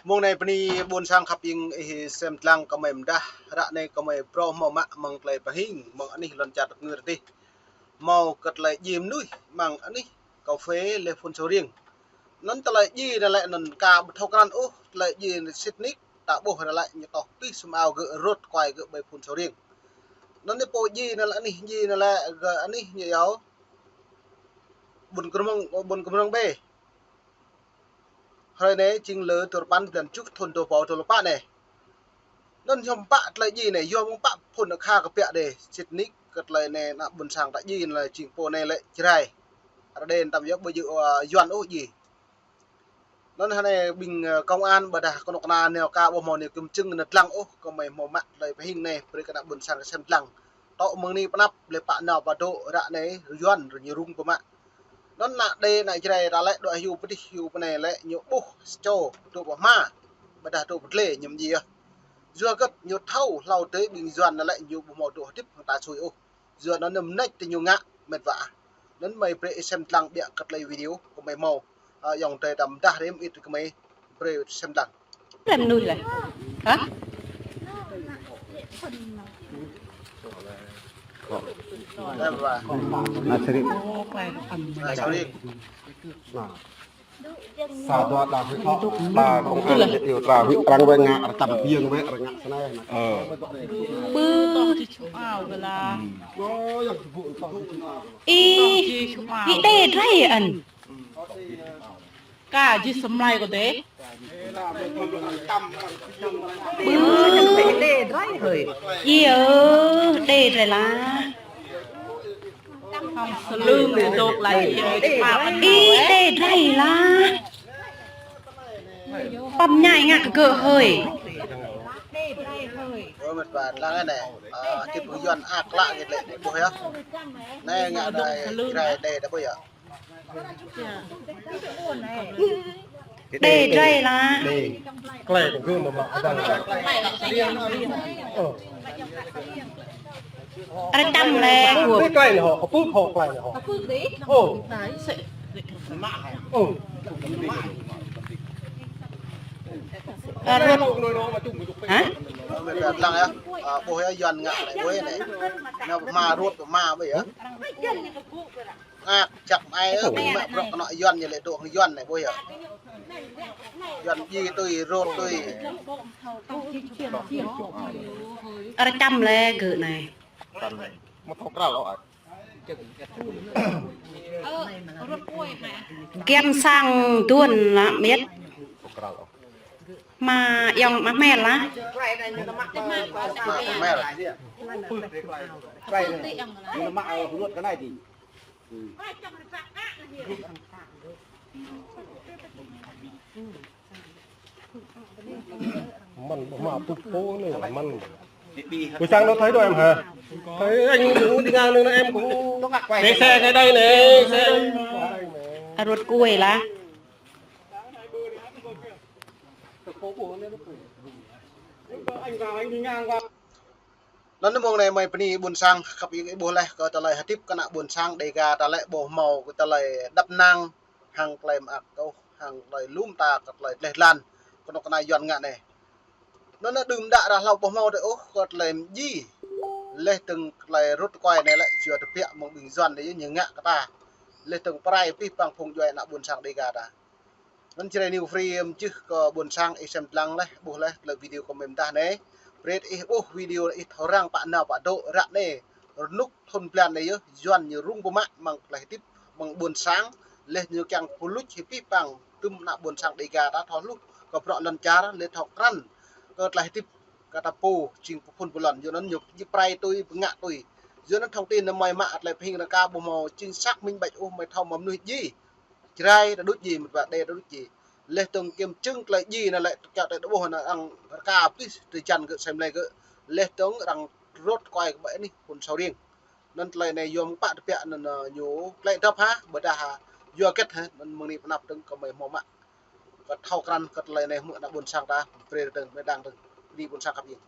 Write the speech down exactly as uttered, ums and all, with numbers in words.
Mông anai bơni ƀôn sang khăp ing ih sem lăng kơ mơi mơdah, ră anai kơ mơi phrâo hmâo mă mơ̆ng tơlơi pơhing, mơ̆ng anih lŏn čar tơkngư rơdih. Hmâo kơ tơlơi djai mơnuih, mơ̆ng anih kơphê lĕ phun sô riêng. Anŭn tơlơi djai anai lĕ anŭn ka ƀu thâo krăn ôh, tơlơi djai anai sĭt nik, ta ƀuh anai lĕ ñu tŏh pĭ sum ao gơ̆ rŏt kuai gơ̆ ƀơi phun sô riêng. Anŭn anai pô djai anai lĕ anih djai anai lĕ gơ̆ anih ñu yua ƀôn Kơmrŏng, ƀôn Kơmrŏng B. Hrơi anai jing lơ tơpăn blan tơjuh thun dua rơbâo dua pluh pă anai. Anŭn yom pă tơlơi djai anai, yom pă phun akha kơ pĕk đe, sĭt nik kơ tơlơi anai ană ƀôn sang ta djai anai jing pô anai lĕ Jrai. Rơđê tăm yơh ƀu djơ̆, ơ, Yuan ôh djai. Anŭn hơnai ƀing, ơ, công an ƀôdah kơnuk kơna nao ka ƀu hmâo nao kơmčưng nao lăng ôh, kơ mơi hmâo mă tơlơi pơhing anai, brơi kơ ană ƀôn sang sem lăng. Tŏ mơ̆ng anai pơanăp lĕ pă nao pă dŏ ră anai Yuan rơñu rŭng pơmă. Anŭn ană đe ană Jrai ta lĕ dŏ hyu pơdih hyu pơnai lĕ ñu ƀuh sa čô dŏ pơ hma, ƀôdah dŏ pơ dlê ñu mơdjai yơh. Yua hơget ñu thâo hlâo adih ƀing Yuan anai lĕ ñu ƀu hmâo dŏ hơdip hăng ta sui ôh. Yua anŭn ñu mơneč tơ ñu ngă met wa. Anŭn mơi brơi ih sem lăng biă kơ tơlơi video kơ mơi hmâo. Ơ, ayŏng adơi ta mơdah rĭm ih kơ mơi brơi sem lăng. Lem nuih leh. Hă? Lem wa. Nasri. Nasri. Sa dua đa hui kho, đa công an, jet điều tra hui arăng wai ngă, arăng tăm biêng wai, arăng ngă sa anai. Ơ. Bơ. Ih, ih đe Jrai ăn. Ka jih sơmlai kơ đe. Bơ. Ih ơ, đe Jrai lah. Hăng sơlưng dŏ laih, ih, đe Jrai lah. Păm ñai ngă kơ gơ̆ hơi. Ơ, met wa, lăng anai. Ơ, čih ƀing Yuan ak lă git lĕ, ƀuh yơh. Anai ngă đe Jrai đe đa ƀuh yơh. Đe Jrai lah. Klai kơ gơ̆ mă mă adang. Ơ. Arăng tăm lĕ guôp. Klai anai hŏ, kơpưk hŏ klai anai hŏ. Ơ. Ơ. Arăng. Hă? Lăng yơh. Ơ, ƀuh yơh Yuan ngă anai ƀuh anai. Nao pơ hma rŏt pơ hma ƀuh yơh. Ngă čăk ai ơ, ƀing mă bruă kơnuk Yuan ñu lĕ dŏ hăng Yuan anai ƀuh yơh. Yuan djai tui, rŏt tui. Arăng tăm lĕ gơ̆ anai. Mă thâo krăl ôh. Giăm sang duôn lah miet. Mă ayŏng mă mel lah. Mel. Măn, mă pŭk pô anai, măn. Ƀuh sang nó thấy đó em hả? Thấy anh cũng đi ngang nên em cũng để xe ngay đây này, xe. Arăng rŏt kuai lah. Anh vào, anh đi ngang qua. Anŭn mông anai mơi bơni ƀôn sang khăp ing ih ƀuh leh kơ tơlơi hơdip kơ ană ƀôn sang Đêga ta lĕ ƀu hmâo kơ tơlơi đăp năng hăng tơlơi mơak ôh, hăng tơlơi lŏm ta kơ tơlơi dleh dlan kơnuk kơna Yuan ngă anai. Anŭn anai đưm đă ră hlâo ƀu hmâo tơ ôh kơ tơlơi mơdjai. Leh dơ̆ng tơlơi rŏt kuai anai lĕ yua tơbiă mơ̆ng ƀing Yuan anai ñu ngă kơ ta. Leh dơ̆ng pơrai pĭ păng phung djuai ană ƀôn sang Đêga ta. Anŭn Jrai New Free mơčih kơ ƀôn sang ih sem lăng leh, ƀuh leh tơlơi video kơ mơi mơdah anai. Brơi ih ƀuh video ih thâo răng pă nao pă dŏ ră anai. Rơnŭk thun blan anai yơh, Yuan ñu rŭng pơmă mơ̆ng tơlơi hơdip mơ̆ng ƀôn sang, leh ñu kiăng pơluč hĭ pĭ păng tơm ană ƀôn sang Đêga ta thâo hluh kơ bruă lŏn čar, leh thâo krăn kơ tơlơi hơdip kơ ta pô jing pơphun pơlŏn. Yua anŭn ñu pơrai tui, pơngă tui. Yua anŭn thông tin anai mơi mă tơlơi pơhing arăng ka ƀu hmâo chính xác minh bạch ôh, mơi thâo mơ̆ mơnuih djai. Jrai ta đôč djai, met wa, Đê ta đôč djai. Leh dơ̆ng kiểm chứng tơlơi djai anai lĕ kiaŏ tơlơi đa ƀuh anai arăng rơka pĭ tơjăn gơ̆ sem lăng gơ̆. Leh dơ̆ng arăng rŏt kuai kơ ƀơi anih phun sô riêng. Anŭn tơlơi anai yom pă tơbiă anŭn, ơ, ñu klĕ dŏp hă, ƀôdah hă, yua hơget hă, anŭn mơ̆ng anai pơanăp dơ̆ng kơ mơi hmâo mă. Kơ thâo krăn kơ tơlơi anai hmư̆ ană ƀôn sang ta, brơi dơ̆ng, mơi đang dơ̆ng, bơni ƀôn sang khăp ing.